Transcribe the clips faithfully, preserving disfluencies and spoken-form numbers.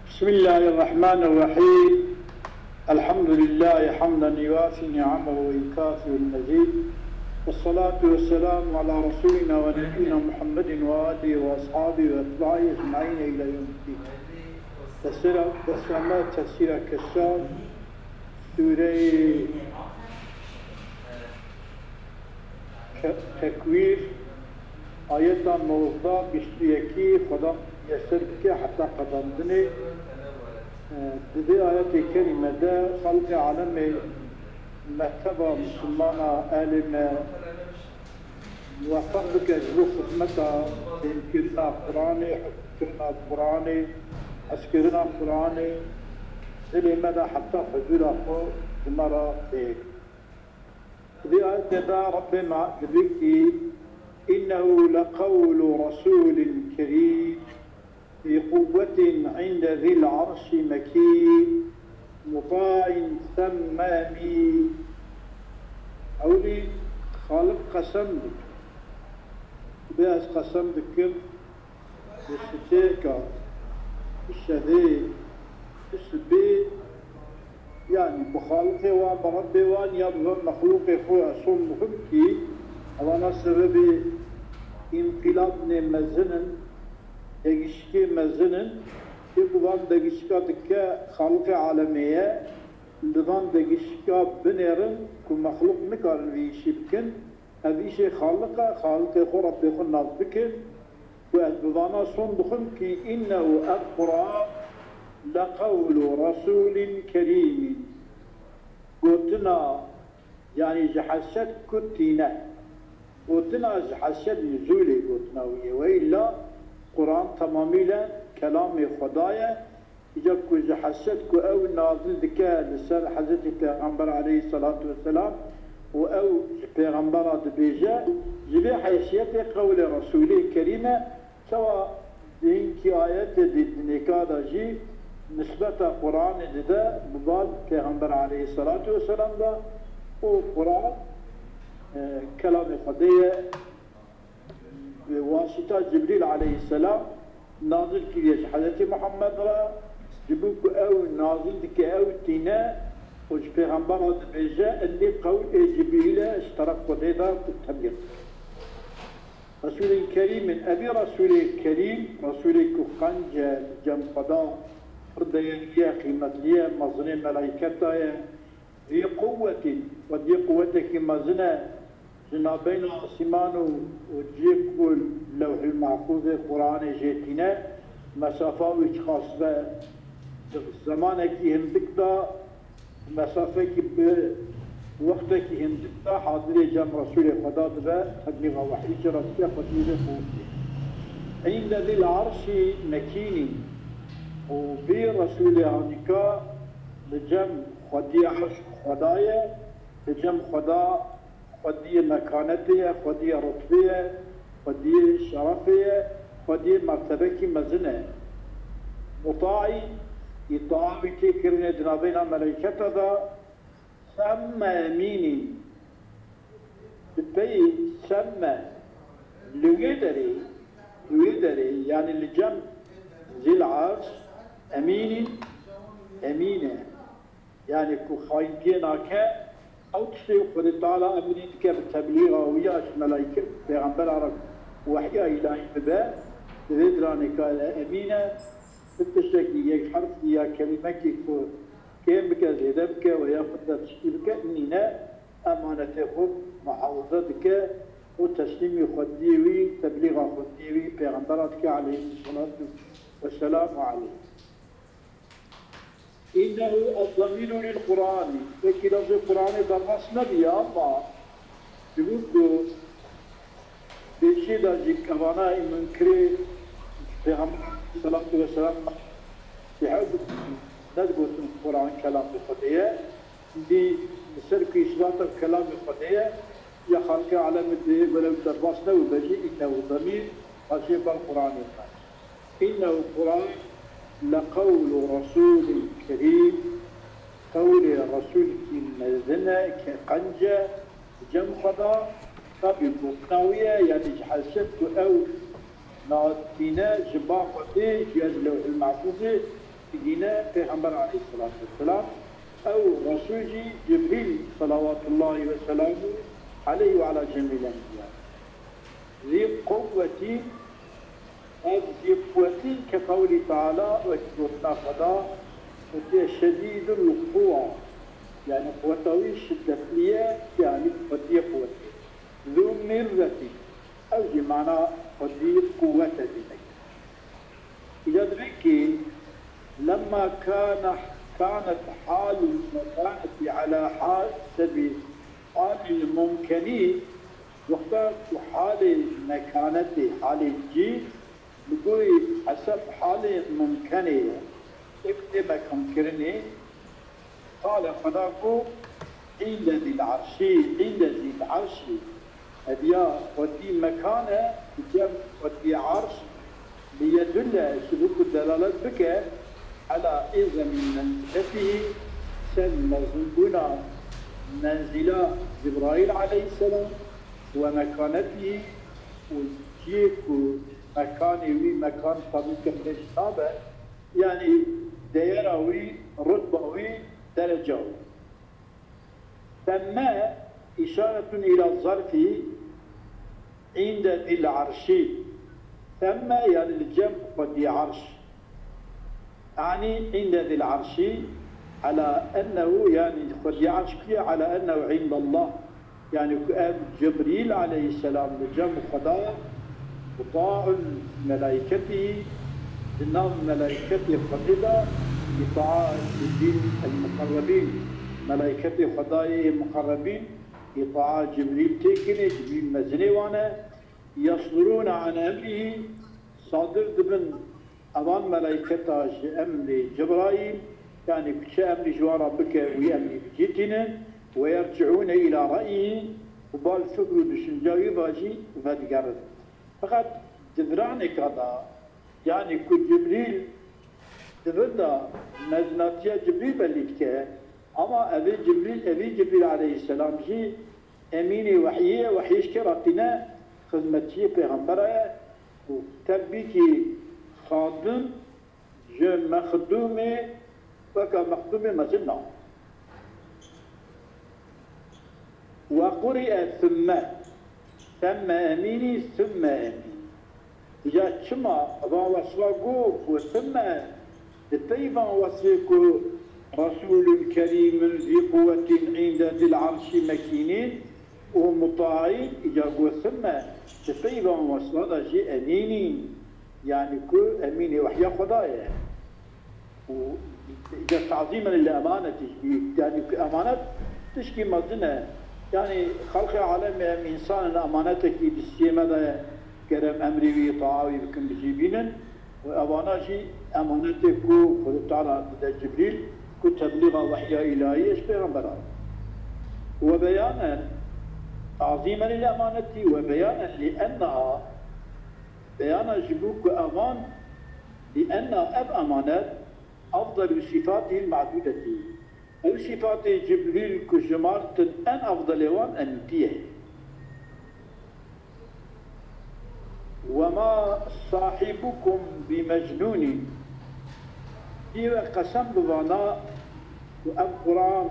بسم الله الرحمن الرحيم. الحمد لله حمدا يوافي نعمه ويكافئ المزيد. والصلاة والسلام على رسولنا ونبينا محمد وآله وأصحابه وأتباعه أجمعين إلى يوم الدين. Tefsîra, Besmele, tefsîra Keşşaf, sûreyê Ke-, Tekwîr, ayeta nozdeh, bîst û yekî, Xweda miyeser bike heta qedandinê. E, di vê ayetê kerîme de xelqê alemê, mekteba misilmana, ehlê me, muwefeq bike ji bo xizmeta fêmkirina Quranê, hifzkirina Quranê, hezkirina Quranê, dilê me de heta huzûra xwe ji me re bihêle. Di vê ayetê de Rebbê me dibêjî, "إنه لقول رسول كريم ذي قوة عند ذي العرش مكين مطاع ثم أمين." Ewlî Xaliq qesem dike. Bi ez qesem dikim, bi sitêka, bi şevê, bi sibê, yanî bi Xaliqê wan, bi Rebbê wan ya bi van mexlûqê xwe ez sond dixwim kî, evana sebebê înqîlabnê mezin in, degişikê mezin in, kê ku van degişika dike Xaliqê alemê ye, li van degişika binêrin ku mexlûq nikarin vî îşî bikin, ev îşê Xaliq e, Xaliqê xwe Rebbê xwe nas bikin. Ku ez bi vana sond dixwim kî, "إنه", ev Quran, "لقول رسول كريم." Gotina, yanî ji hesret ku tîne. Gotina ji hesret nuzûlê gotina wî ye. Weyla Quran temamîle kelamê Xweda ye. Îca ku ji hesret ku ew nazil dike li ser Hezretî Pêxember aleyhisselatu vesselam û ew ji Pêxembera dibêje, ji vê heysiyetê qewlê Resûlê Kerîm e, çawa di hinkî ayetê di dinêka de jî nisbeta Quranê dide bi bal Pêxember aleyhisselatu vesselam de û Quran, e, kelamê Xwedê ye. Bi wasita Cibrîl aleyhisselam nazil kiriye ji Hezretî Muhammed re, ji bo ku ew nazil dike, ew tîne û ji Pêxembera dibêje, "Endî qewl ê Cibrîl e, ji teref Xwedê de tu teblîx dike." Resûlên Kerîm in. Evî Resûlê Kerîm, Resûlê ku qenc e, li cem Xweda pir değerli ye, qîmetli ye, mezinê melayketa ye. Zî quwwetî, xwediyê quwwetekî mezin e, ji navbeyna asîman û, û cihê ku Lewhil Mehfûzê Quranê jê tîne, mesafa wî çiqas be, di zemanekî hindik de, mesafekî bi wextekî hindik de hadirê cem Resûlê Xweda dibe, teblîxa wehyî jê re dike, xwediyê vê quwwetê. Îndezîl arşî mekînî û vî Resûlê anîka li cem Xwediyê erş Xweda ye, li cem Xweda xwediyê mekanetê ye, xwediyê rutbê ye, xwediyê şerefê ye, xwediyê mertebekî mezin e. Mutaî, îtaa wî tê kirinê di navbeyna meleyketa de, semme emînî, bi peyî semme, li wê derê, li wê derê, yanî li cem zîl arş, emînî, emîn e. Yanî ku xayîntiyê nake, ew tiştê Xwedê Teala emrî dike bi teblîxa wî ya ji melaîke pêxembera re wehya îlahî bibe, di vê diranê ka emîn e, tu tiştekî yek herfkî ya kelîmekî ku kêm bike, zêde bike we ya xwe de tiştî bike, nîne, emanetê xwe muhafaza dike û teslîmî xwediyê wî, teblîxa xwediyê wî pêxembera dike aleyhisselatu vesselam û aleyh. Înnehu ezzemîru lil Qur'anî. Wekî lafzê Qur'anê derbas nebiye, ama ji bo ku pêşî de jî kevana î munkirê Pêxember aleyhisselatu vesselam şîhe nedgotin Qur'an kelamê Xwedê ye. Dî li ser ku îsbata kelamê Xwedê ye, ya xalqê alemê dê were derbas nebibe jî, înnehu zemîr, paşê ber Qur'anê xwe. Înnehu Qur'an leqewlu Resûlin Kerîm, qewlê Resûlkî mezin e ke qenc e, cem xwe da, tabî gotina wî ye, yanî ji hesret ku ew natîne ji ba Xwedê, ji ya ji Lewhil Mehfûzê, Dîne Pêxember aleyhisselatu vesselam, ew Resul jî Cibrîl salawatullahi ve selamu aleyhi ve ala cemîl enbiya. Zî quwwetî, ev zî quwwetî ke qewlî Teala wekî gotina Xweda, gotiye şedîdul quwa, yani quwweta wî şiddetliye, yani xwediyê quwwetê. Zû mirretî, ev jî mana xwedî quwwet e demek. Îca dibê ki, lemma kana, kanet halul mekanetî ala hasebi halil mumkenî, wexta ku halê mekanetê, halê cî, li gorî heseb halê mumkenê ye, tê mekankirinê, Qale Xweda ku, "Îndezîl arşî, îndezîl arşî." Ev ya xwedî mekan e, cem xwedî arş, li yedulle, ji bo ku delalet bike, ela îzemî menzîletihî, ser mezinbûna menzîla Cibraîl aleyhisselam, we mekanetihî û ciyê ku mekanê wî mekan tabî ke pêş nabe, yanî deyera wî, rutba wî, dereca wî. Temme îşaretun îla zarfî, înde dîl arşî. Temme, yanî li cem xwedî arş. Anî înde dîl arşî, ala ennehu, yanî xwedî arş ku ye, ala ennehu îndallah. Yanî ku ev Cibrîl aleyhisselam li cem Xweda, mutaun melaîketî, di nav melaîketê Xwedê de, îtaa Cibrîl el muqerrebîn, melaîketê Xwedayê muqerrebîn, îtaa Cibrîl têkine, Cibrîl mezinê wan e, yasdurûne an emrîhî, sadir dibin Evan melaîketa ji emrê Cebraîl, yanî ku çi emrî ji wan re bike, wî emrî bi cî tînin, we yerciûne îla re'yî, û bal fikr û düşünca wî ve jî vedigerin. Feqet di viranêka de, yanî ku Cibrîl di vir de mezinatiya Cibrîl belî dike, ama evê Cibrîl, evî Cibrîl aleyhisselam jî emînê wehyê ye, wehyê ji kê re tîne? Xizmetçiyê pêxembera ye, û tebbîkî xadim ji mexdûmê weke mexdûmê mezin na. We qurîe thumme, temme emînî, thumme emîn. Ya çima van wesfa got ku thumme, di pey van wesfê ku Resûlun kerîmun zî quwwetîn înde dil arşî mekînîn, û mutaîn, îca got thumme, di pey van wesfa de jî emînî, yanî ku emînê wehya Xweda ye. Û îca tazîmen li emanetî, yanî ku emanet tişkî mezin e. Yanî xelqê alemê em însan in, emanetekî distiyê me de ye, ger em emrê wî, taa wî bikin, bi cî bînin. Û evana jî emanetê ku Xwedê Teala dide Cibrîl, ku teblîxa wehya îlahiyê ji pêxemberan. We beyanen, tazîmen lil emanetî, we beyanen li enna, beyana ji bo ku evan, li enna ev emanet, efdelu sîfatihil ma'dûdetî. Ew sîfatê Cibrîl ku jimartin en efdelê wan enîtî ye. Wema sahibukum bi mecnûnî. Dî we qesem bi vana ku ev Quran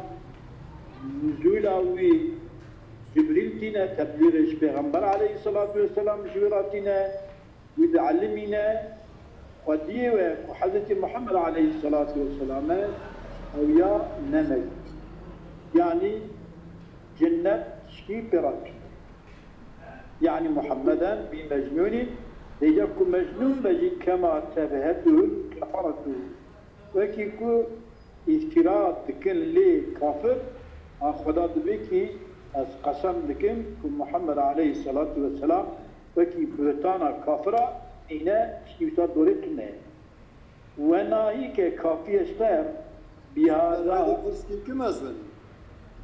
nuzûla wî Cibrîl tîne, teblîxê ji Pêxember aleyhisselatu vesselam ji wî re tîne, wî dielîmîne, xwediyê we ku Hezretî Muhammed aleyhisselatu vesselam e, ew ya ne mecnûn. Yanî cinnet tişkî pê re tîne. Yanî Muhammeden bi mecnûnî, dêca ku mecnûn be jî kema tebhetuhul keferetu. Wekî ku îftîra dikin lê kafir, a Xweda dibê kî ez qesem dikim ku Muhammed aleyhisselatu vesselam wekî buhtana kafira nîne, tiştî wisa dorê tune ye. Wenahî ke kafiyê ji te bihada. Pirsgirêkê me zin.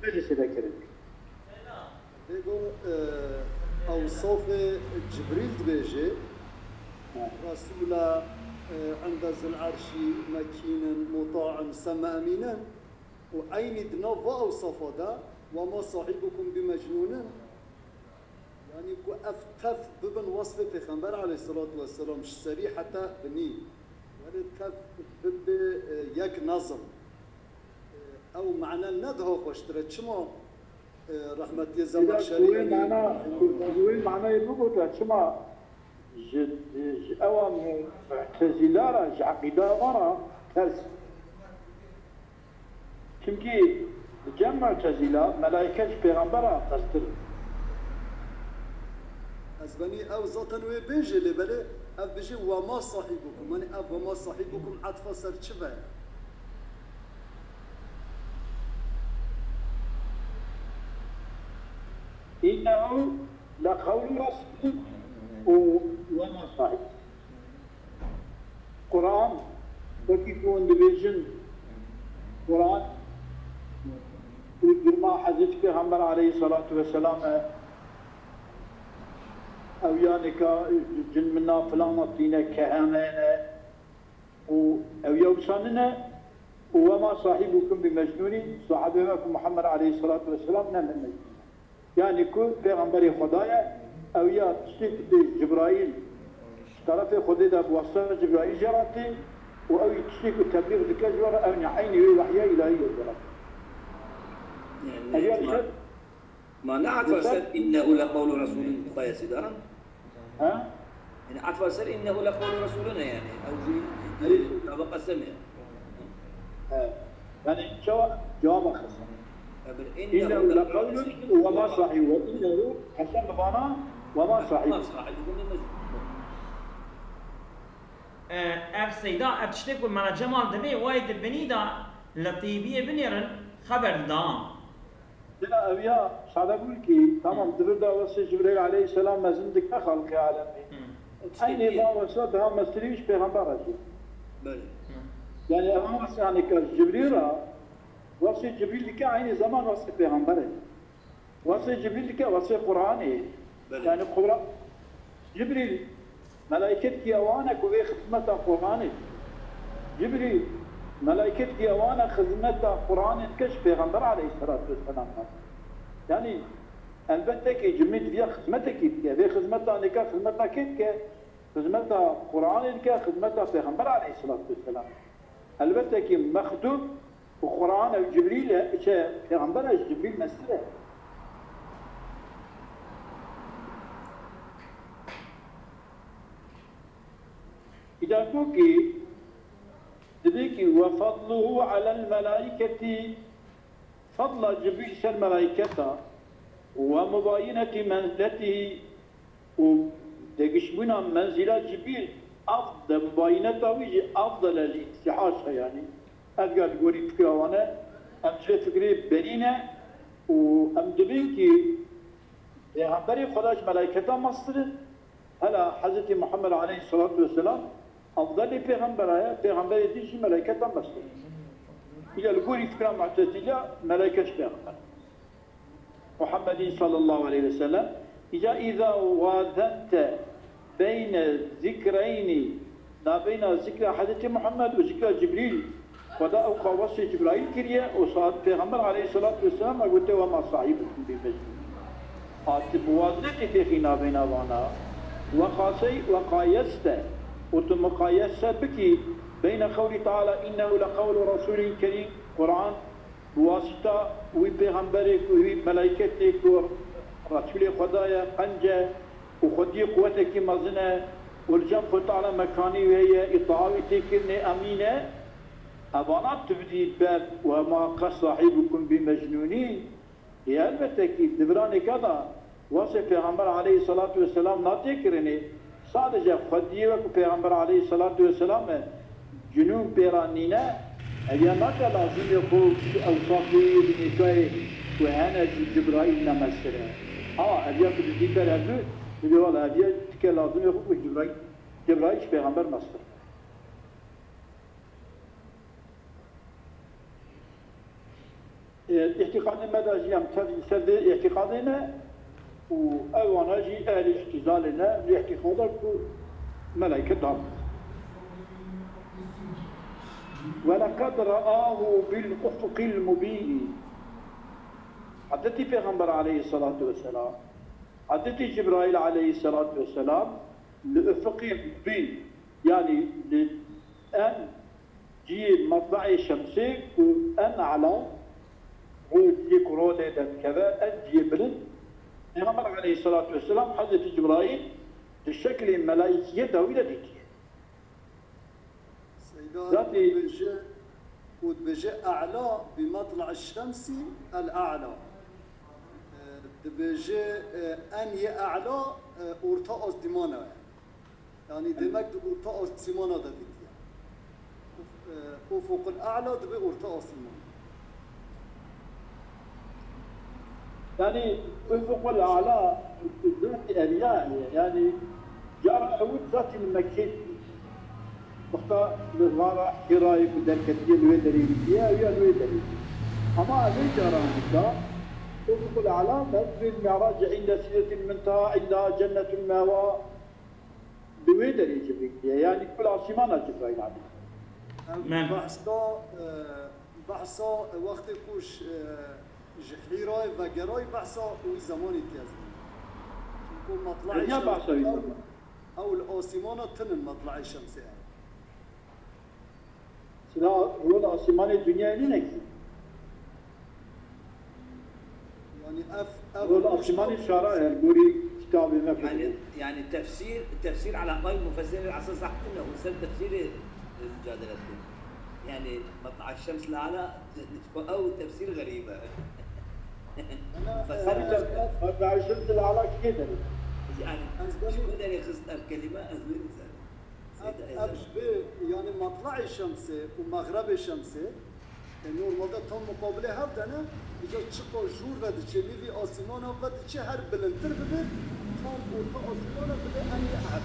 Bêje sêde kirin. Bêgo, e, ewsafê Cibrîl dibêje, Resûla, e, inde zil erşî mekînin, muta'in, semme emînin. Û eynî di nav va ewsafa de, "Wema sahibukum bi mecnûnin." Yanî ku ev tev bibin wasfê Pêxember aleyhisselatu vesselam ji serî heta binî. Û Belê tev bibe, e, yek nezm. E, ew mane ne daha xweştir e. Çima, e, rehmetiyê Îda ku wê Zemaxşerî, yanî mana, ku wê manayê bigota, çima ji, ji ewa mu-, Mu'tezîla re, ji eqîda wan re ters? Çimkî li cem Mu'tezîla melaîke ji pêxembera qestir in. Ez benî ew zaten wê bêjê lê belê ev bijî "Wema sahibukum", yanî ev "Wema sahibukum" etfa ser çi ve? "Înnehu leqewlu rasulin" û "Wema sahib". Quran, wekî ku hûn dibêjin, Quran û durma Hezretî Pêxember aleyhissalatu vesselam e, ew ya nika cin mina filana tîne, kehane ne, û ew ya wisa nine, û "Wema sahibukum bi mecnûnî", sahabê me ku Muhammed aleyhissalatu vesselam ne min mecnûn. Yanî ku Pêxemberê Xweda ye, ew ya tiştê ku tê Cibraîl, ji terefê Xwedê de bi wasita Cibraîl jê re tê û ew yî tiştê ku teblîx dike ji we re, ew ne eynî wê wehya îlahî ye jê re. Ev ya li ser Ma ne etfa ser "Înnehu leqewlu rasulin" xwe ye sîdaran? Ha? Yanî etfa ser "Înnehu leqewlu rasulin" e yanî. Ew jî, e, tabe qesem e. He. Yanî çawa cewaba qesem? E, bir "Înnehu leqewlun" û "Wema sahî" û "Înnehu" qesem bi vana "Wema sahî". E, ev seyda, ev tiştê ku Mela Cemal dibê, wayê di binî de li tîviyê binêrin, xeber didan. Dina ev ya sade bûn ki, tamam, di vir de wesê Cibrîl aleyhisselam mezin dike xelqê alemê. Eynî va wesa daha mestirî ji pêxember re jî. Belê. Yanî ev wesa, yanî ka Cibrîl re, wesê Cibrîl dike eynî zaman wesê pêxemberê. Wesê Cibrîl dike wesê Qur'anê. Belê. Yanî Qur'an, Cibrîl, melaîketkî ewan e ku vê xizmeta Qur'anê. Cibrîl, melaîketkî ewan e xizmeta Qur'anê dike ji Pêxember aleyhisselatu vesselam re. Yanî, elbette ki Cibrîl diviya xizmetekî dike. Vê xizmeta nêka xizmeta kê dike? Xizmeta Qur'anê dike, xizmeta Pêxember aleyhisselatu vesselam. Elbette ki mexdûm û Qur'an ew Cibrîl e, çi Pêxember e, ji Cibrîl mestir e. Îda ku ki dibê ki "Ve fadluhu alel melaîketî", fadla Cibrîl ser melaîketa, "ve mubayinetî menziletî", û degişbûna menzîla Cibrîl, afde, mubayineta wî jî afdel el îtîhaş e, yanî ev ya li gorî fikra wan e, em ji vê fikrê berî ne û em dibên ki Pêxemberê Xweda ji melaîketan mestir in, hela Hezretî Muhammed aleyhisselatu vesselam afdelê pêxembera ye, pêxemberê din jî melaîketan mestir in. Île li gorî fikra Mu'tezîla melaîke ji pêxember. Muhammedîn sallallahu aleyhi ve sellem, îca îza wazente beyne zikreynî, nabeyna zikra Hezretî Muhammed û zikra Cibrîl, Xweda ew qawasê Cibraîl kiriye û saet Pêxember aleyhisselatu vesselam re gote, "Wema sahibukum bi mecnûn." A ti muwazinetê têxî nabeyna vana, weqasey, weqayeste, û tu muqayese bikî beyne qewlî Teala, "Înnehu leqewlu resûlîn kerîm", Quran, bi wasita wî pêxemberê ku wî melaîketê ku Resûlê Xweda ye, qenc e û xwediyê quwetekî mezin e û li cem Xwedê Teala mekanî wê ye, îtaa wî tê kirinê, emîn e. Evana tu bidî ber "Wema sahibukum bi mecnûnî", yê elbette kî di viranêka de Wasê Pêxember aleyhisselatu vesselam natê kirinê, sadece xwediyê wek Pêxember aleyhisselatu vesselam e, cunûn pê re nîne, ev ya nake lazimê xwe ji ewsafê wî binêkayê ku hene ji Cibraîl ne mestir e. Ha, ev ya ku didî ber ev, dibê wala ev ya dike lazimê xwe ku Cibraîl, Cibraîl ji Pêxember mestir e. Ê, îtîqadê me de jî em tev li ser vê îtîqadê ne û ewana jî ehlî îtîzalê ne, vê îtîqada ku meleke dan. "Ve lekad re'ahu bil ufukil mubîn." Hezretî Pêxember aleyhisselatu vesselam, Hezretî Cibraîl aleyhisselatu vesselam li ufuqê mubîn, yanî li en cihê metlaê şemsê ku en ela, roj cihê ku rojê derdikeve, en cihê bilind, Pêxember aleyhisselatu vesselam Hezretî Cibraîl di şeklê melaîkiyeta wî de dîtiye. Seyda Zatî dibêje, û dibêje, "E'la bi matla'i şemsî el-e'la." E, dibêje, e, en yê e'la, e, orta astimana ye. Yani demek di orta astimana de dîtiye. Uf-, e, ufukul e'la dibe orta astimana. Yani ufukul a'la zatî eryayê, yani cara ew zatî li Mekkê, wexta li xara Hîrayê ku derketiye li wê derê dîtiye, ew ya li wê derê. Ama ev ê caran dîta, ufukul a'la, mevzû Mi'racê, inde Sidretil Munteha, inde Cennetul Mewa, li wê derê Cibrîl diye. Yani kul asîmana Cibraîl aleyh. Ev Men. behsa, e, behsa wextê ku ji, e, ji Hîrayê vegerayî behsa wî zemanê tê ez bînim. Çimku matlaê Dinya şems behsa wî ew, zaman. ew li asîmana tinin matlaê şemsê ew. Sila rol asîmanê dinyayê nîne kî. Yani ev, ev Rol asîmanê şara ye, gorî kitabê me Yani, yani tefsir, tefsir ala qawli mufessirin esas hakkında, o ser tefsiri mücadele etti. Yani, matla şems la ala, o tefsir garibe. Tabii tabii. Hatta şems la ala kê derim. Yani, şu kadar hızlı kelime, ez bilmiyorum. Ev, ev ji vê, yani matlaê şemsê û mexrebê şemsê, e, normalde tam muqabilê hev de ne, îca çiqa jûr ve diçe, nîvî asîmana ve diçe, her bilindtir bibe, tam orta asîmana bibe en yê e'la.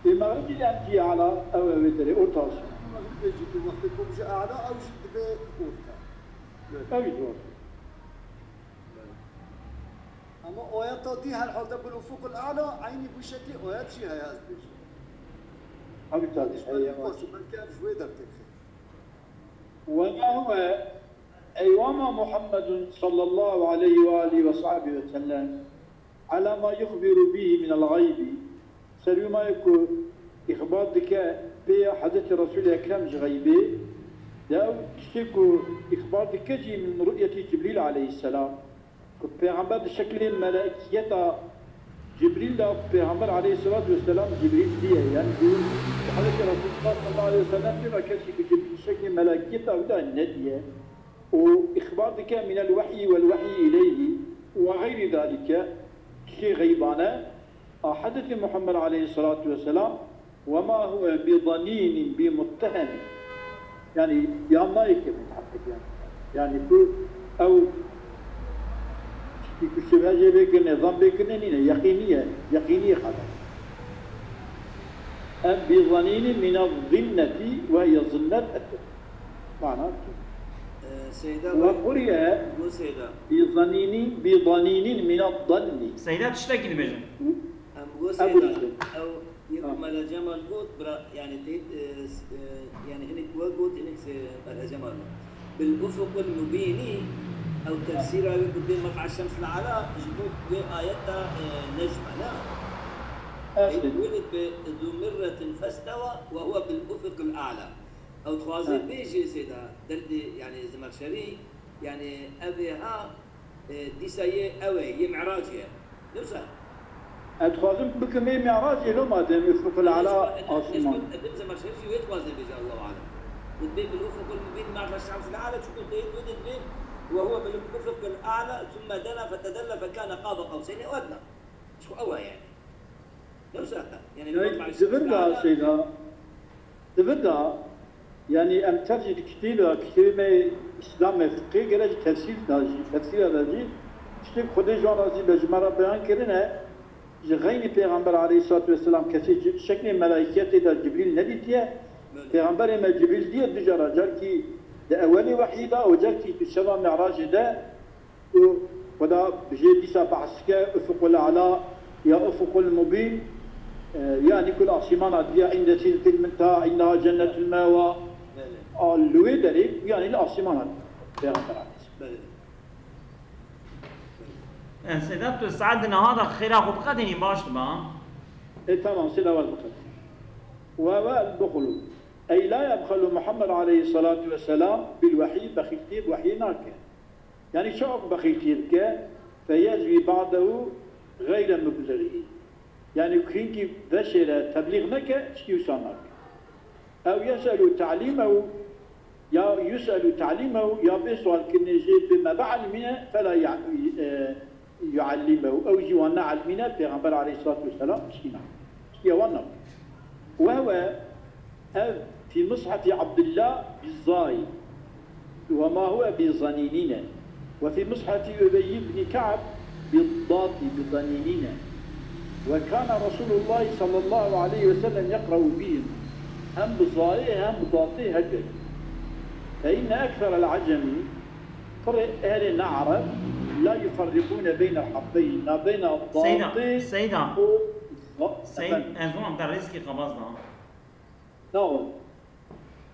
Ê mexribî em cî ala, ew ê wê derê orta asîman. Mexribê jî tu wextê ku bijî e'la, ew jî dibe orta. Ew jî orta. Ama ayeta dî herhalde bil ufukul a'la eynî bu şeklî ayet jî heye ez dibêjim. Tabii tabii. Heye. Belki ev ji wê dertê dixê. وما هو أي وما محمد صلى الله عليه وآله وصحبه وسلم على ما يخبر به من الغيب. Ser wî mayê ku îxbar dike pê ya Hezretî Resûlê Ekrem ji xeybê, ya ew tiştê ku îxbar dike jî min ru'yetî Cibrîl aleyhisselam, ku Pêxember di şeklê melaîkiyeta Cibrîl de, ku Pêxember aleyhisselatu vesselam Cibrîl diye, yani Cibrîl, Hezretî Resûlullah sallallahu aleyhi ve sellem pê ve kesî ku Cibrîl di şeklê melaîkiyeta wî de nediye. û îxbar dike minel wehyî wel wehyî ileyhî û xeyrî zalike, tiştê xeybane, a Hezretî Muhammed aleyhisselatu vesselam, wema huve bi zanînîn bi muttehemîn. Yani ya nayê ke min heqî yani. Yani ku ew tiştî ku şibhe jê bê kirine, zan bê kirine nîne, yeqînî ye, yeqînî ye xeber. Em bi zanînîn minel zinnetî ve hiye zinnet etir. Mana tu. Ee, Seyda Ve quriye Go Seyda. Bi zanînî, bi zanînîn mined danni. Seyda tiştekî dibêjin. Em go Seyda. Ew yek Mele Cemal got, bira, yani teyit, e, s- e, yani hinek we got, hinek se Mele Cemal got. Bil ufukul mubînî, ew tefsîra wê ku bê mat'a şems li ala, ji bo wê ayeta, e, necm e, ne? Eşkî. Wê dibê zû mirretin festewa ve huve bil ufukil a'la. Ew dixwaze bêje sêda derdê, yani Zemexşerî, yani ev ê ha, e, dîsa yê ew e, yê Mi'racê ye. Ne wisa? Ez dixwazim bikim ê Mi'racê, loma dem ufukul ala asîman. Dim Zemexşerî jî wê dixwaze bêje, Allahu alem. Û dibê bil ufukul mubîn, ma'la şems le ala, çunku teyit wê de dibê, ve huve bil ufukul a'la, thumme dena fetedella fekane qaba qewseyni ew edna. Çi ew e yani. Ne wisa? Yani, Di vir de seyda, di vir de, yanî em tevcî di kitêba, kitêbê me Îslamê fiqê gere ji tefsîr de jî, tefsîra de jî, tiştê ku Xwedê ji wan razî be ji me re beyan kirine, ji xeynî Pêxember aleyhisselatu vesselam kesê ci-, şeklê melaîketê de Cibrîl nedîtiye. Pêxemberê me Cibrîl diye du cara, carkî di ewelê wehyî de û carkî di şeva Mi'racê de. û Xweda bijê dîsa behs dike Ufuqul Ala ya Ufuqul Mubîn, e, yanî ku li asîmana diya, inde Sîdretil Minteha, indeha Cennetul Mewa, a li wê derê, yanî li asîmana diya Pêxember aleyhisselam. E, Sedat, tu saet di neha de xêra xwe biqedînî baş dibe, ha? E, tamam, sê dawaz biqedînî. وهو البخل، أي لا يبخل محمد عليه الصلاة والسلام بالوحي، bexîltiyê bi wehyê nake. Yani çawa ku bexîltiyê bike, فيزوي بعضه غير مبلغه. Yani ku hinkî veşêre teblîx neke, tiştî wisa nake. أو يسأل تعليمه، ya يسأل تعليمه، ya bê sualkirinê jê bê me bielmîne, فلا يع-، e, يعلمه، ew jî wan neelmîne, Pêxember aleyhissalatu vesselam tiştî nake. Tiştî wan nake. وهو، ev, في مصحف عبد الله بالظاء، وما هو بظنينين، وفي مصحف أبي بن كعب بالضاد بضنينين. وكان رسول الله صلى الله عليه وسلم يقرأ بهم، hem bi zayê hem bi datê her derê. فإن أكثر العجم، pirê ehlê ne Ereb, لا يفرقون بين الحرفين، nabeyna Seyda, datê Seyda. û za-, Seyda, efendim. Ez wan te rêzkî xebaz da. Nawe.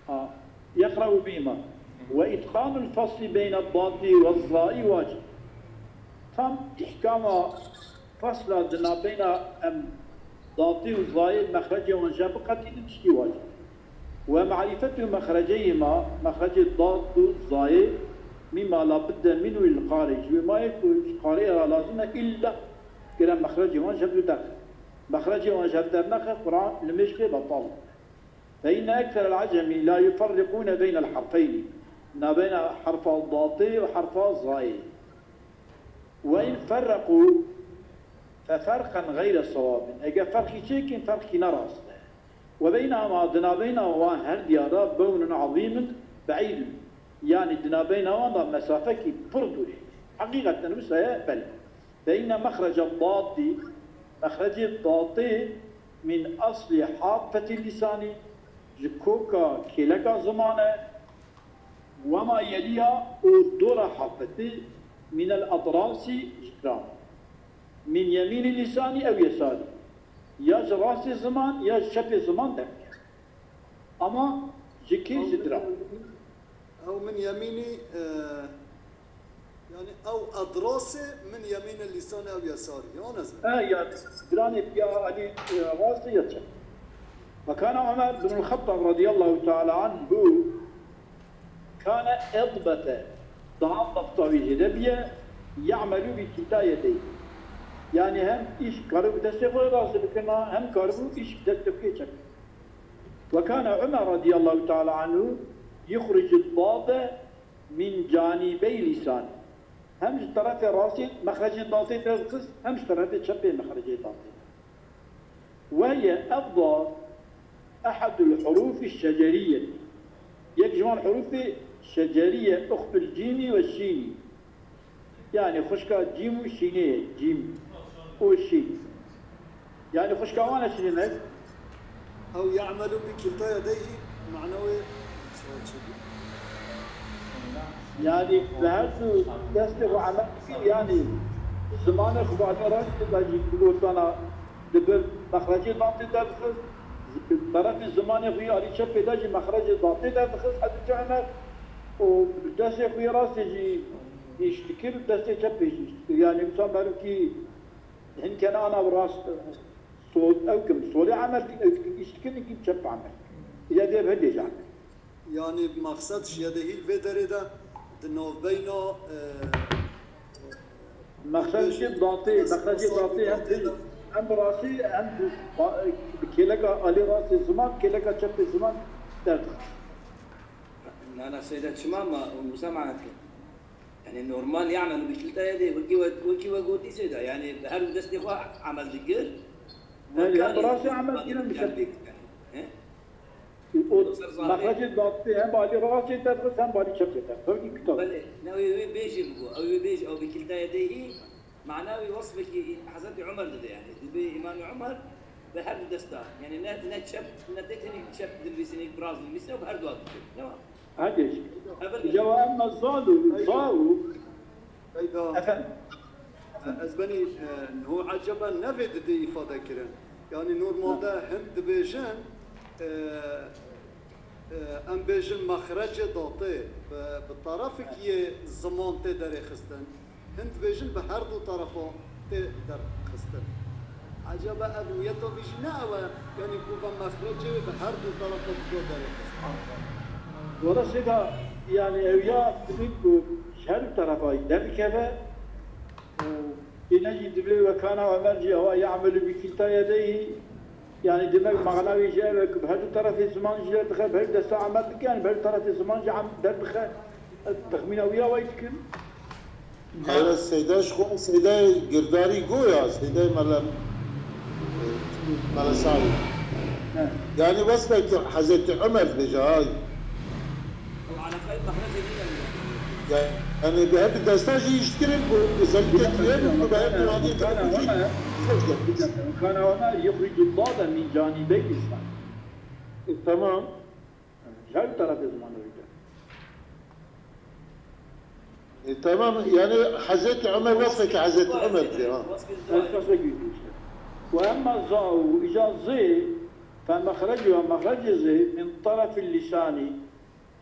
Ha, يقرأ بهما. وإتقان الفصل بين الضاد والظاء واجب. Tam îhkama fasla di nabeyna em datê û zayê mexrecê wan jî biqetînin tiştî wacib. ومعرفة مخرجيهما، mexrecê dad û zayê, مما لا بد منه للقارئ. Ji wê mayê ku ji qariyê re lazim e îlla gere mexrecê wan ji hev du derxe. Mexrecê wan ji hev dernexe, Quran li mêj xê betal. فإن أكثر العجم لا يفرقون بين الحرفين، nabeyna herfa datê û herfa zayê. وإن فرقوا ففرقا غير صواب، eger ferqî çêkin, ferqî ne rast e. وبينهما، di nabeyna wan her diya de, بون عظيم بعيد، yanî di nabeyna wan de mesafekî pir dûr e. Heqîqeten wisa ye, belê. فإن مخرج الضاد، mexrecê datê, من أصل حافة اللسان، ji koka kêleka ziman e, وما يليها، û dora hafetê، من الأضراس، ji giran. من يمين اللسان أو يساره، ya ji rastê ziman ya ji çepê ziman derdikeve. Ama ji kê? Ji diran. Ew min yemînî, e, yani ew edrasê min yemînî lîsanê ew yesarî. Ya ne zin. E, ya diranê ya alî, e, rastê ya çep. وكان عمر بن الخطاب رضي الله تعالى عنه كان أضبط، daha dabta wî jêde bûye, يعمل بكلتا يديه. Yani hem îş karibû destê xwe rastê bikirina, hem karibû îş destê xwe çep. وكان عمر رضي الله تعالى عنه يخرج الضاد من جانبي لسانه. Hem ji terefê rastê mexrecê datê derdixist, hem ji terefê çepê mexrecê datê. وهي الضاد أحد الحروف الشجرية. Yek ji wan hurufê şeceriye, uxtul cîmî ve şînî. Yani xwişka cîm û şînê ye, cîm û şîn. Yani xwişka wan e şînê ne? Ew يعمل بكلتا يديه، mana wê çi bû? Yani bi her du destê xwe emel dikir, yani zimanê xwe bi alî rastê de jî bi gotana dibir mexrecê datê derdixist, bi terefê zimanê xwe yê alî çepê de jî mexrecê datê derdixist, Hezretî Omer, û bi destê xwe yê rastê jî îş dikir û destê çepê jî îş dikir. Yani wisa merivkî hinkene ana bi rast sol, ew kim solê emel dikin, ew kim îş dikin, kim çep emel. Ya dê bi hindê jî emel. Yani maqsed ji yedehî li vê derê de di navbeyna, e, Mexrecê datê, mexrecê datê hem, hem bi rastî hem bi, bi kêleka alî rastê ziman, kêleka çepê ziman derdixist. Nana Seyda, çima ma hûn wisa mana dikin? Yani normal يعمل بكلتا يديه, wekî we, wekî we gotî Seyda, yani bi her du destê xwe emel dikir. Yani hem bi rastê emel kirin, bi çepê. He? Û mexrecê datê hem balî rastê derdixist hem balî çepê derdixist. Wekî kitab. Belê, ne wê, wê bêjê bigo, ew wê bêjê, ew bi kilta yedeyhî, mana wê wesfekî Hezretî Omer dide yani. Dibê Îmamê Omer bi her du desta, yani ne, ne çep, ne tê tenê çep dinivîsî, ne bi rast dinivîsî, ew bi her du dikir. Ne wa? Hadi. Evel. Cewa emma zalu, zalu. Peyda. Efendim? Ez benî, e, niho eceba nevê didê îfade kirin. Yani normalde hin dibêjin, e, e, em bêjin mexrecê datê bi, bi tarafekî yê ziman tê derêxistin. Hin dibêjin bi her du tarafa tê derxistin. Ecaba ev niyeta wî jî ne ew e, yanî ku va mexrecê wê bi her du terefa bi kar derêxist? Wela sêda, yanî ew ya dibî ku ji her du terefa derikeve û yine jî dibê wekana Omer jî ewa ya'melu bi kilta yedeyhî, yanî demek mana wî jî ev e ku bi her du terefê ziman jî derdixe, bi her du desta emel dike, yanî bi her du terefê ziman jî em derdixe. Texmîna wî ya wayî dikim. Hayret Seyda ji xwe Seydayê Girdarî go ya, Seydayê Mele Mele Sarî. Yanî wesfekî Hezretî Omer dibêje hay. Yanî bi her du desta jî îş kirin ku özellikle diye ku bi her du radî Kana Omer, Kana Omer yuxricul dade min canîbeyhî. Tamam. Ji her du terefê zimanê wî de. E, tamam, yani Hazreti Ömer vasfeki Hazreti Ömer diyor ha. Esas ve gücü işte. Ve emma za û îca zê, fe mexrecu ve mexrecê zê min terefil lisani,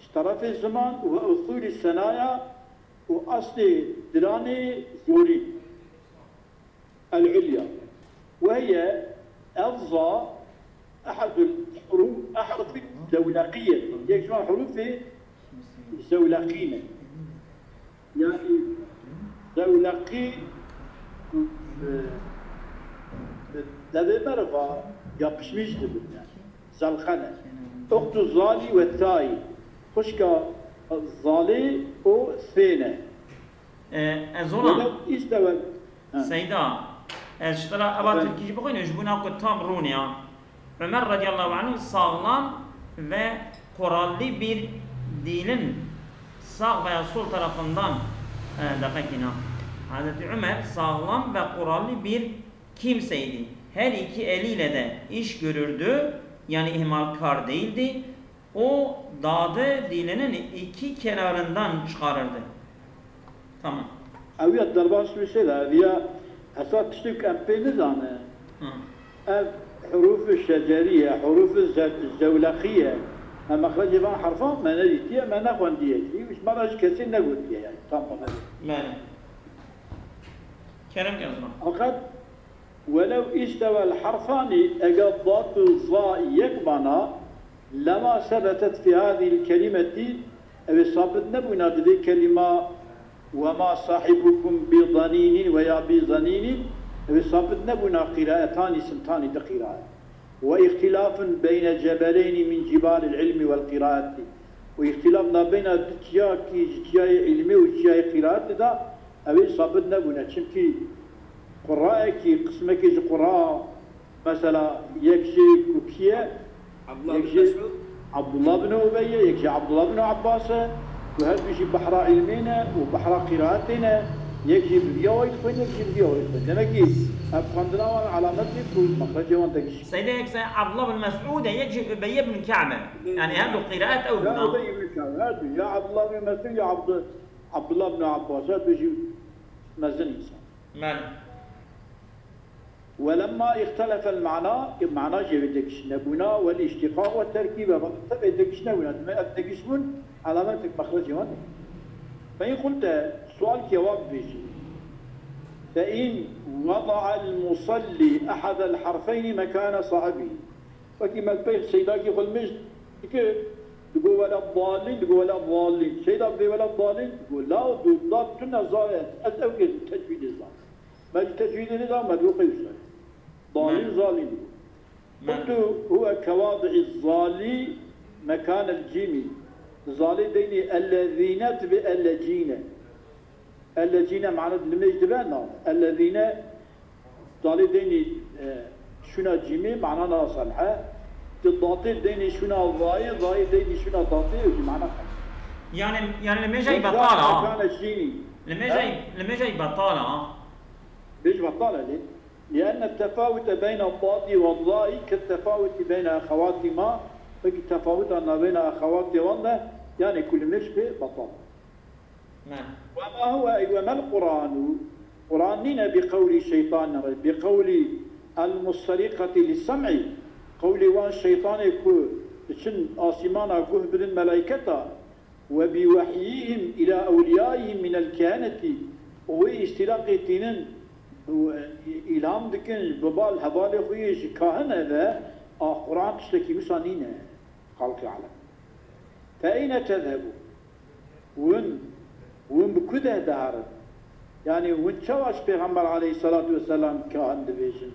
ji terefê ziman û ve usûlî senaya û eslê diranê zorî. العليا، وهي الظا أحد الحروف، أحرف الزولقية، yek ji wan hurufê zewleqî ne. Yanî zewleqî, e, e, devê meriva yapışmış dibin yani. Zelqene. Uktu zali ve tayi. Xuşka zalê û sê ne. E, ez ona. Welew îstewe. Seyda, ez ji te re eva tirkî jî bixwînim, ji bona ku tam rûnê ya. Ömer radiyallahu anhu sağlam ve kurallı bir dilin sağ veya sol tarafından, e, deqekîna. Hazreti Ömer sağlam ve kurallı bir kimseydi. Her iki eliyle de iş görürdü, yani ihmalkar değildi. O dadı dilinin iki kenarından çıkarırdı. Tamam. Ew ya derbas wî sê de, ev ya esas tiştê ku em pê nizane. Ev hurûfê şeceriye, hurûfê ze-, zewleqiye. Em mexrecê van herfan me nedîtiye, me nexwendiye jî. Ji me re ji kesî negotiye yani. Tam bana. Bele. Kerem ke zina. Fakat ولو استوى الحرفان، eger dad û za yek bana, لما ثبتت في هذه الكلمة، ew ê sabit nebûna di vê kelîma وما صاحبكم بضنين veya بظنين، ew ê sabit nebûna qîraetanî sintanî di qîraet. واختلاف بين جبلين من جبال العلم والقراءة. Û îxtîlaf nabeyna du çiyakî ji çiyayê îlmê û çiyayê qîraetê de ew ê sabit nebûne. Çimkî qurayekî, qismekî ji qura, mesela yek jê ku kî ye, Abdullah yek bin jê Mes'ud. Abdullah bin Ubey ye, yek jê Abdullah bin Abbas e, ku her du jî behra îlmê ne û behra qîraetê ne, yek jî bi viya wayî dixwîne, yek jî bi viya wayî dixwîne. Demek ki ev xwendina wan alamet e ku mexrecê wan tegiş. Seydê yek se Abdullah bin Mes'ud e, yek jî Ubey bin Ka'b e. Yani her du qîraet ew Ya bûna. Ubey bin Ka'b, her du. Ya Abdullah bin Mes'ud ya Abdu-, Abdullah bin Abbas, her du jî mezin insan. Bele. ولما اختلف المعنى، mana jê vê tegiş nebûna, والاشتقاق والتركيب, tevê tegiş nebûna. Dime ev tegiş bûn, alametek mexrecê wan. فإن قلت, sual ki ewa bibêjî. فإن وضع المصلي أحد الحرفين مكان صاحبه. Wekî me pêş Seydakî xwe li mêj dikir, digo wela dalîn, digo wela dalîn. Seyda bê wela dalîn, digo la û du da tune zayet. Ez ew kê tecwîdê zan. Me ji tecwîdê nizan, me digo qey wisa. Dalîn, Me. zalîn digo. Me. Qultu huwe kewadi'î zalî mekanel cîmî. Zalê deynî ellezîne dibe ellezîne. Ellezîne mana li mêj dibe na. Ellezîne zalê deynî, e, şûna cîmê mana na salhe. Di datê deynî şûna zayê, zayê deynî şûna datê, ew jî mana xwe. Yani, yani li mêjayî betal a. Mekane şînî. Li mêjayî, li mêjayî betal a. Bêj betal e lê. لأن التفاوت بين الضاد والظاء كالتفاوت بين أخواتهما. Wekî tefawuta navbeyna exewatê wan de, yani ku li mêj bê betal. Me. وما هو أي وما القرآن، Quran nîne بقول شيطان، بقول المسترقة للسمع، qewlê wan şeytanê ku diçin asîmana guh bidin melayketa, وبوحيهم إلى أوليائهم من الكهنة، û wê îstîraqê tînin û îlham dikin ji bibal hevalê xwe yê ji kahine ve, a Quran tiştekî wisa nîne xelqê alem. Fe eyne tezhebûn? Win, win bi ku de diherin? Yanî win çawa ji Pêxember aleyhisselatu vesselam kahin dibêjin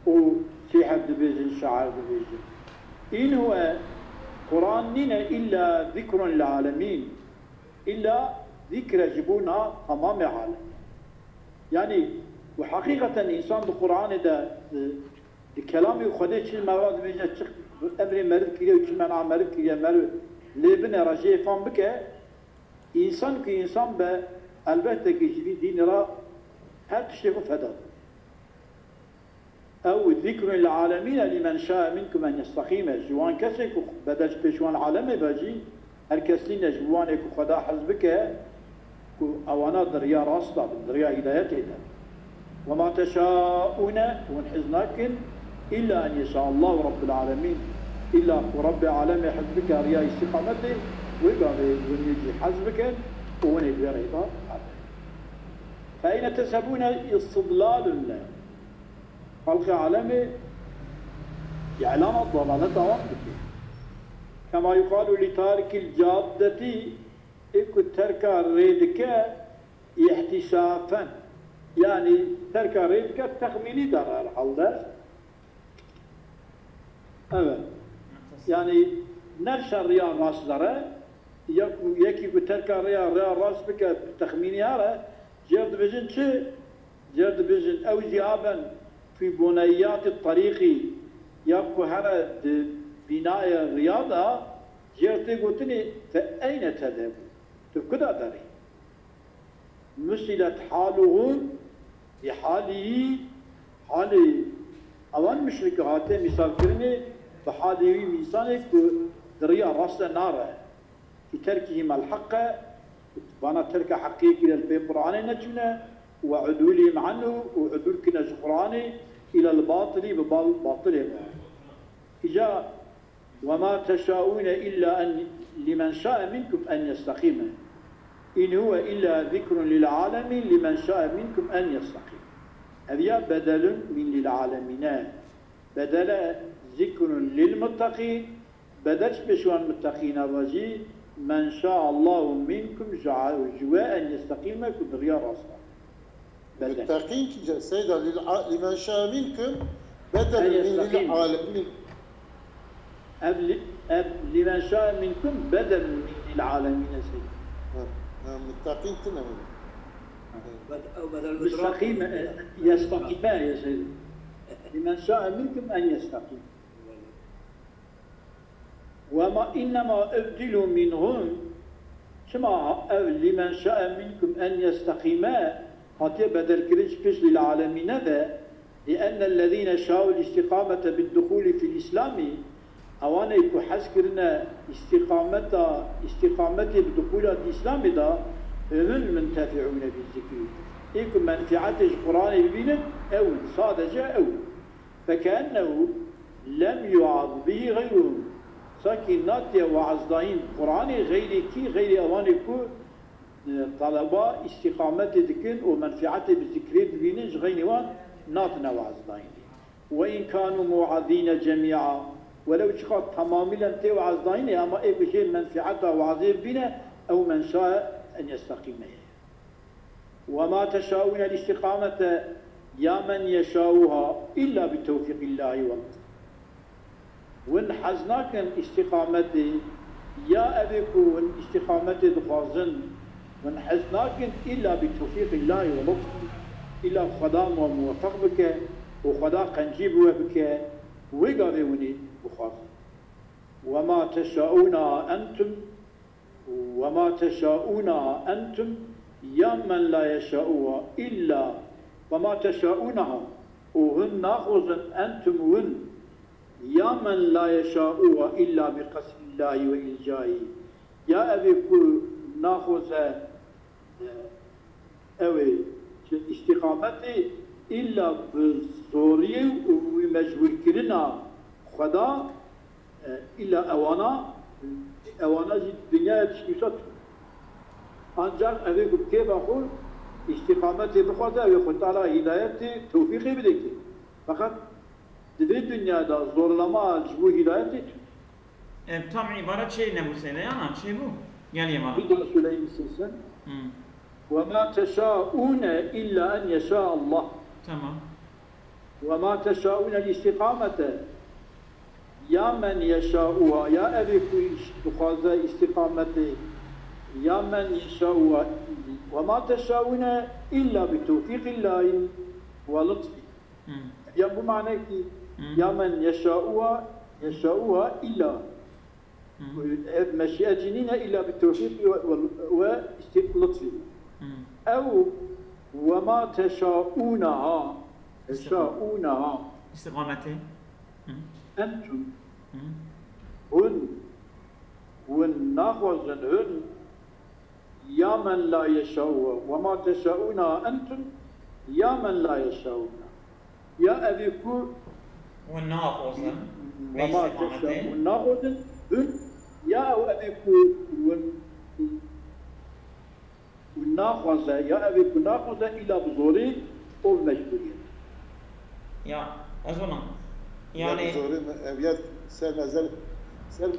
û sîher dibêjin, şair dibêjin? În huwe, Quran nîne îlla zikrun lil alemîn. Îlla zikr e ji bona temamê alem. Yanî û heqîqeten însan di Quranê de, e, di kelamê Xwedê çi me re dibêje, çi emrê meriv kiriye û çi mena meriv kiriye, meriv lê bine re jê fam bike, însan ku însan be, elbette ku ji vî dînê re her tiştê xwe feda dike. Ew zikrun lil alemîne limen şae minkum en yesteqîme. Ji wan kesê ku bedel ji pêş wan alemê be jî, her kes nîne ji wanê ku Xweda hez bike, ku ewana di riya rast de bin, di riya hîdayetê de. Ve ma teşaûne, hûn hez nakin, îlla en yeşa Allahu Rabbul alemîn. Îlla ku Rabbê alemê hez bike riya îstîqametê, wê gavê hûn yê jî hez bikin û hûn ê di vê rêda hebin. Fe eyne tezhebûne, istidlalun le. Xelqê alemê îlana dalaleta wan dike. Kema yuqalu li tarikil caddetî, ê ku terka rê dike, îhtîsafen. Yanî terka rê dike, texmînî de re herhalde. Evet. Yanî ne şerriya rast de re, ya ku yekî ku terka rêya, rêya rast bike, texmînî here, jêr dibêjin çi? Jêr dibêjin, ew jî haben fî buneyatî terîqî, ya ku here di bînayê riya de, jêr tê gotinê, fe eyne tezhebûn? Tu ku de derê? Musilet haluhu bi halî, halê ewan muşrikî hate mîsalkirinê bi halê wî, însanê ku di riya rast de nare. Fî terkihî mel heqe, vana terka heqiyê kiriye, li pê Quranê neçûne, we udûlihîm anhu, û udûl kine ji Quranê, îlel batilî, bi bal-, batilê ve. Îca, "Ve ma teşaûne îlla en, limen şae minkum en yesteqîme. În huwe îlla zikrun lil alemîn, limen şae minkum en yesteqîm." Ev ya bedelun min lil alemîne. Bedele zikrun lil muttaqîn. Bedel ji pêş wan muttaqîna ve jî, "Men şaa Allahu minkum", ji, ji we en yesteqîme ku di riya rast de. Bedel. Muttaqîn kî, Seyda, lil a-, limen şaa minkum bedel min lil alemîn. Ev li-, ev limen şaa minkum bedel min lil alemîn e, Seyda. Ha, ha, muttaqîn tune min. Bed-, ew bedel Mustaqîm, e, yestaqîme ye, Seyda. Limen şaa minkum en yestaqîm. Wema innema ubdilu minhum, çima ev limen şa'e minkum en yesteqîme hatiye bedelkirin ji pêş lil alemîne de, li ennellezîne şa'ul îstîqamete bid duhûlî fil îslamî, ewanê ku hez kirine îstîqameta, îstîqametê bi duhûla di îslamê de, humul muntefi'ûne bi zikrî. Ê ku menfietê ji Quranê bibînin, ew in, sadece ew in. Fekeennehu lem yuaz bihî xeyruhum. Sakî natiye weazdayîn Quranê xeyrê kî, xeyrê ewanê ku, e, taleba îstîqametê dikin û menfietê bi zikrê dibînin, ji xeynî wan natine weazdayînê. Ve in kanu muazîne cemîa, welew çiqas temamî lem tê weazdayînê, ama ê ku jê menfieta weazê bibîne, ew men şae en yesteqîme ye. وما تشاءون الاستقامة يا من يشاؤها إلا بتوفيق الله ولطفه. Win hez nakin îstîqametê, ya evê ku win îstîqametê dixwazin, win hez nakin îlla bi tewfîqillahî we lutfî, îlla Xweda we muwefeq bike û Xweda qencî bi we bike, wê gavê winî bixwazin. وما تشاءون أنتم وما تشاءون أنتم يا من لا يشاؤها إلا، وما تشاءونها، û hûn naxwazin, entum, hûn, ya men la yeşauha illa bi qesrillahi ve ilcaihi, ya evê ku naxwaze, e, ew ê, ji îstîqametê îlla bi zoriyê û wî mecbûrkirina Xweda, e, îlla ewana, ewana jî dinyaya tiştî wisa tune. Ancak evê ku bi kêfa xwe îstîqametê bixwaze, ew ê Xwedê Teala hîdayetê, tewfîqê bide ki. Feqet di vê dinya de zorlama ji bo hîdayetê tune. Em tam îbare çê nebû seyde yana, çê bû? Gel yê mala. Bir daha söyleyeyim istersen. Hmm. "Ve ma teşaune illa en yeşa Allah." Tamam. "Ve ma teşaune" îstîqamete. Ya men yeşauha, ya evê ku iş-, dixwaze îstîqametê. Ya men yeşauha. "Ve ma teşaune illa bi tewfîqillahi ve lutfi." Hmm. Ya bu mane ki, Hmm. "Ya men yeşauha, yeşauha illa." Hmm. Ev meşiyet jî nîne illa bi tewfîqi ve, ve, ve îstî-, lutfi. Hmm. Ew "Ve ma teşaunaha." Teşaunaha. İstiqameti. Hı. Entum. Hı. Hûn. Hûn naxwazin, hûn. Ya men la yeşauha. "Ve ma teşaunaha entum." Ya men la yeşaunaha. Ya evî ku Hûn naxwazin. "Ve ma teşaunaha", hûn naxwazin, hûn. Ya ew evî ku hûn Û naxwaze, ya ev ê ku naxwaze, îla bi zorê û bi mecbûriyet. Ya, ez ona. Ya Yani bi zorê me-, ev ya ser mezheb, ser,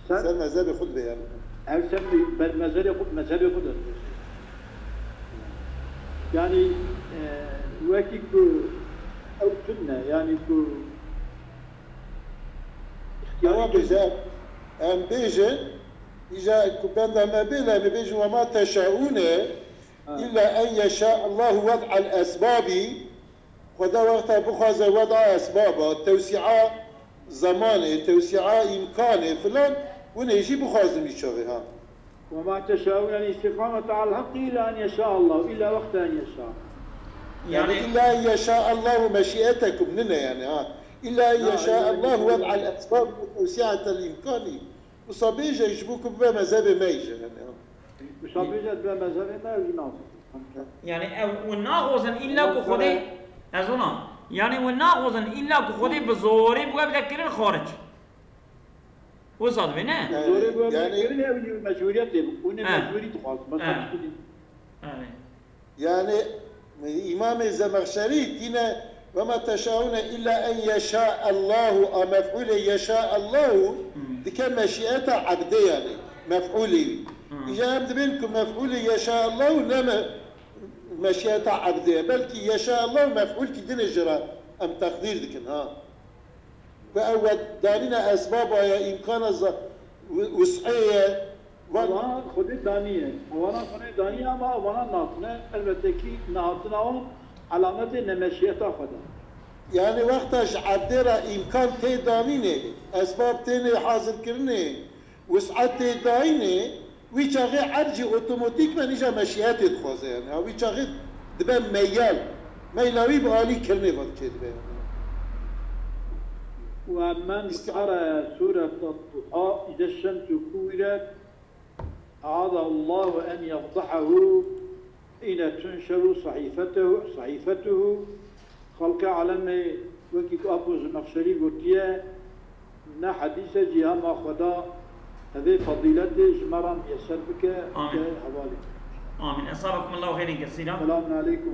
Ser ser mezhebê xwe dibe yani. Ev ser bi-, ber mezhebê xwe, mezhebê xwe de. Yani, e, wekî ku ew tune, yani ku Ewa bêje, em bêjin, îja ku benda me bê, lê em bêjin, "Ve ma teşaûne Ha. illa en yeşa Allahu wed'al esbabî." Xweda wexta bixwaze wed'a esbaba, tewsîa zemanê, tewsîa îmkanê filan, hûn ê jî bixwazin wî çaxê, ha. "Ve ma teşaûne el-îstîqamete alel heqqî illa en yeşa Allah." Îlla wexte en yeşa. Yani Yani illa en yeşa Allahu meşîetekum nine yani, ha. Illa en Ya, yeşa illa en Allahu yeşa wed'al esbab ve tewsîatel îmkanî. Wisa bêje ji bo ku bibe mezhebê me jî yani, ha. Wisa bêje dibe mezhebê me jî nas. Yani ew, hûn naxwazin illa ku Xwedê, ez ona. Yani hûn naxwazin illa ku Xwedê bi zorê bi we bide kirin xaric. Wisa dibe, ne? Zorê bi we bide Yani kirin, ew jî mecbûriyetê bû. Hûn ê He. mecbûrî dixwazin. He. Mesela He. Yani Îmamê Zemexşerî tîne "Ve ma teşaûne illa en yeşa Allahu", a mef'ûlê yeşa Allahu Hmm. dike meşîeta ebdê yani. Mef'ûlê wî. Hmm. Îja em dibên ku mef'ûlê yeşa Allahu ne me-, meşîeta ebdê ye. Belkî yeşa Allahu mef'ûlkî din e jî ra em teqdîr dikin, ha. Ku ew we danîne esbaba ye, îmkana za-, wi-, wis'ê ye, van Wana Xwedê daniye. Wana Xwedê daniye ama wana natine. Elbette ki nehatina wan alametê nemeşiyeta Xweda. Yani wexta ji erdê re îmkan tê danînê, esbab tênê hazirkirinê, wis'et tê dayînê, wî çaxê erd jî otomatîkmen îja meşiyetê dixwaze yani. Ha, wî çaxê dibe meyal. Meyla wî bi alî kirinê ve çêdibe yani. ومن قرأ سورة الضحى إذا الشمس كورت أعاذه الله أن يفضحه حين تنشر صحيفته، صحيفته. Xelqê alemê wekî ku Apo Zemexşerî gotiye, ne hedîs e, cî hema Xweda evê fedîletê ji me re miyeser bike, Amîn. bike hevalê. Amîn. Esabakumullahu xeyrên kesîra. Selamun aleykum.